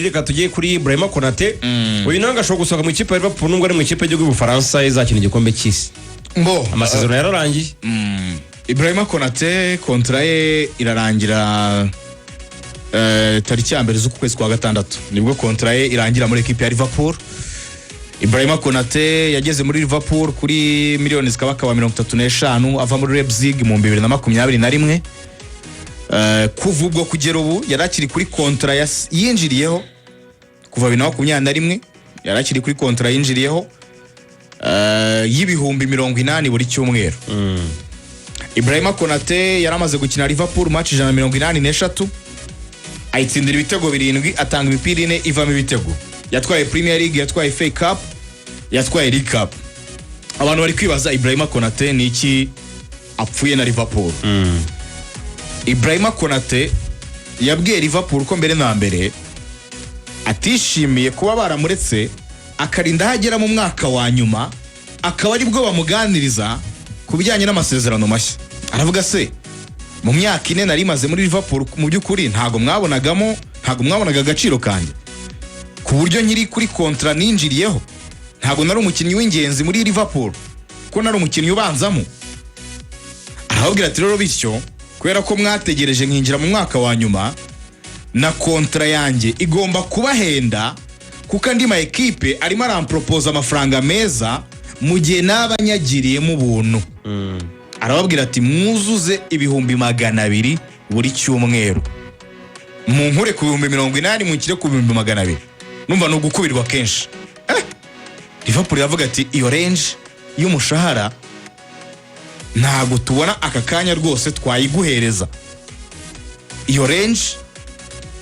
Reka tujye kuri Ibrahima Konate. Uyu nawe ashobora gusohoka mu ikipe ya Liverpool, nubwo ari mu ikipe y'igihugu y'Ubufaransa izakina igikombe cy'isi. Mbo Amasezerano yararangiye. Ibrahima Konate, contrat ye irarangira tariki ya 1 z'uku kwezi kwa gatandatu, nibwo contrat ye irangira muri ekipe ya Liverpool. Ibrahima Konate yageze muri Liverpool kuri miliyoni zikabakaba 35, ava muri Leipzig mu 2021. Kuva ubwo kugera ubu yari akiri kuri contrat yinjiriyeho kuva 2021, yari akiri kuri contrat yinjiriyeho y'80,000 buri cyumweru. Ibrahima Konate yari amaze gukina Liverpool match 183, ayitsindira ibitego birindwi, atanga imipira ine ivamo ibitego. Yatwaye Premier League, yatwaye FA Cup, yatwaye League Cup. Abantu bari kwibaza Ibrahima Konate ni iki apfuye na Liverpool. Ibrahima Konate yabwiye Liverpool ko mbere na mbere atishimiye kuba baramuretse akarinda aho agera mu mwaka wa nyuma, akaba aribwo bamuganiriza ku bijyanye n'amasezerano mashya. Aravuga: "Se mu myaka 4 nari maze muri Liverpool, mu by'ukuri ntabwo mwabonagamo, ntabwo mwabonaga agaciro kanjye ku buryo nkiri kuri contrat ninjiriyeho? Ntabwo nari umukinnyi w'ingenzi muri Liverpool, ko nari umukinnyi ubanzamo?" Arababwira ati: "Rero bityo, kubera ko mwategereje nkinjira mu mwaka wa nyuma, na contrat yanjye igomba kubahenda, kuko andi ma ekipe arimo aramporopoza amafaranga meza mu gihe naba nyagiriyemo ubuntu." Arababwira ati: "Mwuzuze 200,000 buri cyumweru, munkure ku 80,000 munshyire ku 200,000." Numva ni ugukubirwa kenshi. Liverpool iravuga ati: "Iyo range y'umushahara ntabwo tubona aka kanya rwose twayiguhereza." Iyo range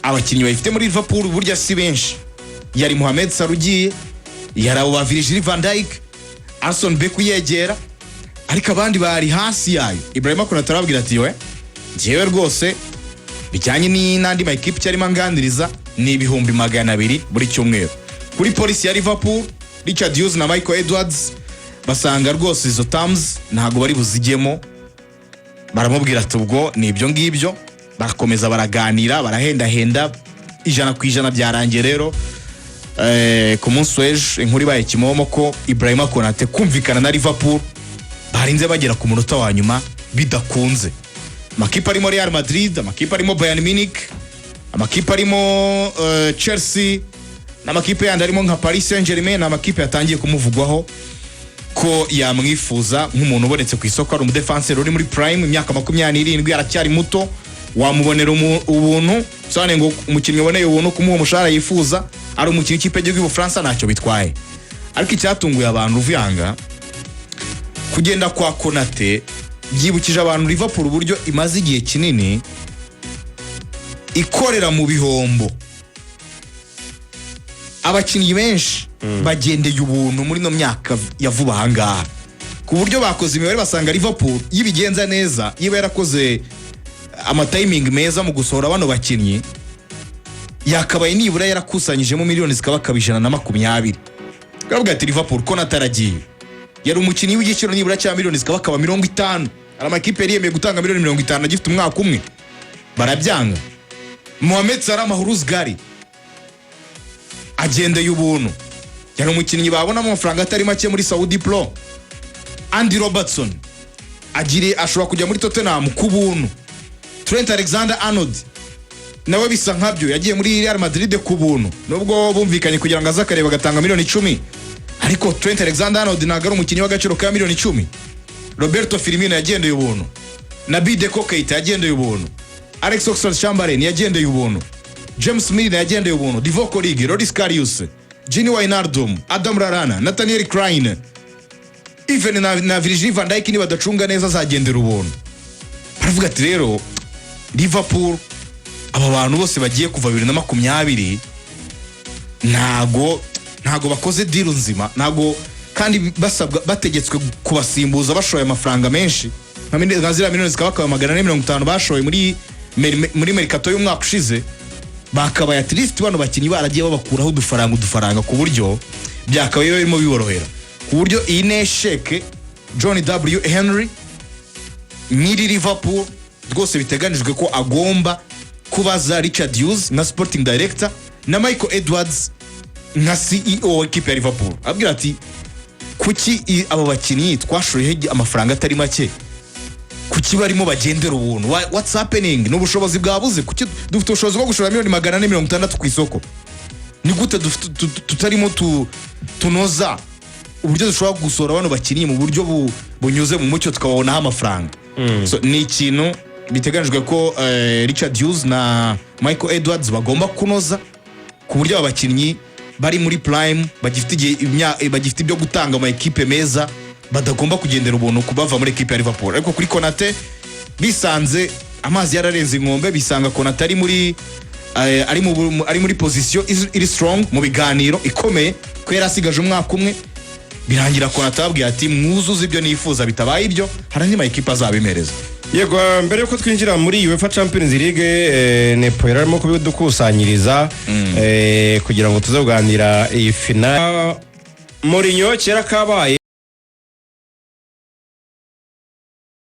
abakinnyi bayifite muri Liverpool burya si benshi. Yari Mohamed Salah ugiye, yari abo ba Virgil van Dijk, Alisson Becker uyegera, ariko abandi bari hasi yayo. Ibrahima Konate arababwira ati: "We, njyewe rwose bijyanye n'andi ma ekipe cyarimo anganiriza ni 200,000 buri cyumweru." Kuri policy ya Liverpool, Richard Hughes na Michael Edwards basanga rwose izo terms ntabwo bari buzijyemo. Baramubwira ati: "Ubwo ni ibyo ngibyo." Barakomeza baraganira, barahendahenda 100%. Byarangiye rero ku munsi w'ejo inkuru ibaye kimomo ko Ibrahima Konate kumvikana na Liverpool barinze bagera ku munota wa nyuma bidakunze. Amakipe arimo Real Madrid, amakipe arimo Bayern Munich, amakipe arimo Chelsea n'amakipe yandi arimo nka Paris Saint-Germain ni amakipe yatangiye kumuvugwaho ko yamwifuza nk'umuntu ubonetse ku isoko, ari umudefanseri uri muri prime, imyaka 27, aracyari muto, wamubonera ubuntu. Bisobanuye ngo umukinnyi uboneye ubuntu, kumuha umushahara yifuza, ari umukinnyi w'ikipe y'igihugu y'Ubufaransa, ntacyo bitwaye. Ariko icyatunguye abantu, Ruvuyanga, kugenda kwa Konate byibukije abantu Liverpool uburyo imaze igihe kinini ikorera mu bihombo. Abakinnyi benshi bagendeye ubuntu muri ino myaka ya vuba aha ngaha, ku buryo bakoze imibare basanga Liverpool yibigenza neza, yiba yarakoze amatimingi meza mu gusohora bano bakinnyi, yakabaye nibura yarakusanyijemo miliyoni zikaba 120. Baravuga ati: "Liverpool, ko nataragiye, yari umukinnyi w'igiciro nibura cya miliyoni zikaba 50." Hari amakipe yari yemeye gutanga miliyoni 50 agifite umwaka umwe, barabyanga. Mohamed Salah Mahrez Gari agendeye ubuntu, yari umukinnyi babonamo amafaranga atari make muri Saudi Pro. Andy Robertson agiriye, ashobora kujya muri Tottenham ku buntu. Trent Alexander Arnold nawe bisa nkabyo, yagiye muri Real Madrid ku buntu, nubwo bumvikanye kugira ngo aze akareba agatanga miliyoni 10, ariko Trent Alexander Arnold ntabwo ari umukinnyi w'agaciro ka miliyoni 10. Roberto Firmino yagendeye ubuntu, Naby Deco Keita yagendeye ubuntu, Alex Oxlade Chamberlain yagendeye ubuntu, James Milner yagendeye ubuntu, Divock Origi, Loris Karius, Gini Wijnaldum, Adam Lallana, Nathaniel Clyne, even na Virgil van Dijk nibadacunga neza azagendera ubuntu. Baravuga ati: "Rero Liverpool, aba bantu bose bagiye kuva 2020, ntago bakoze deal nzima, ntago kandi basabwa, bategetswe kubasimbuza bashoye amafaranga menshi nka ziriya miliyoni zikaba 450 bashoye muri mercato y'umwaka ushize. Bakabaye at least bano bakinnyi baragiye babakuraho udufaranga udufaranga, ku buryo byakabaye birimo biborohera." Ku buryo iyi ni échec John W Henry nyiri Liverpool rwose biteganijwe ko agomba kubaza Richard Hughes nka sporting director. Na Michael Edwards nka CEO w'ikipe ya Liverpool abwira ati: "Kuki abo bakinnyi twashoyeho amafaranga atari make, kuki barimo bagendera ubuntu? What's happening? Ni ubushobozi bwabuze? Kuki dufite ubushobozi bwo gushora miliyoni 460 ku isoko, ni gute tutarimo tunoza uburyo dushobora gusohora bano bakinnyi mu buryo bunyuze mu mucyo, tukababonaho amafaranga?" So, ni ikintu biteganyijwe ko Richard Hughes na Michael Edwards bagomba kunoza, ku buryo aba bakinnyi bari muri prime, bagifite igihe, bagifite ibyo gutanga mu ekipe meza, badagomba kugendera ubuntu kubava muri ekipe ya Liverpool. Ariko kuri Konate, bisanze amazi yararenze inkombe, bisanga Konate ari muri position iri strong mu biganiro ikomeye, ko yari asigaje umwaka umwe. Birangira Konate ababwiye ati: "Mwuzuze ibyo nifuza, bitabaye ibyo hari andi ma ekipe azabimereza." Yego, mbere yuko twinjira muri UEFA Champions League, Nepo yari arimo kubidukusanyiriza kugira ngo tuze kuganira iyi finale. Mourinho kera kabaye.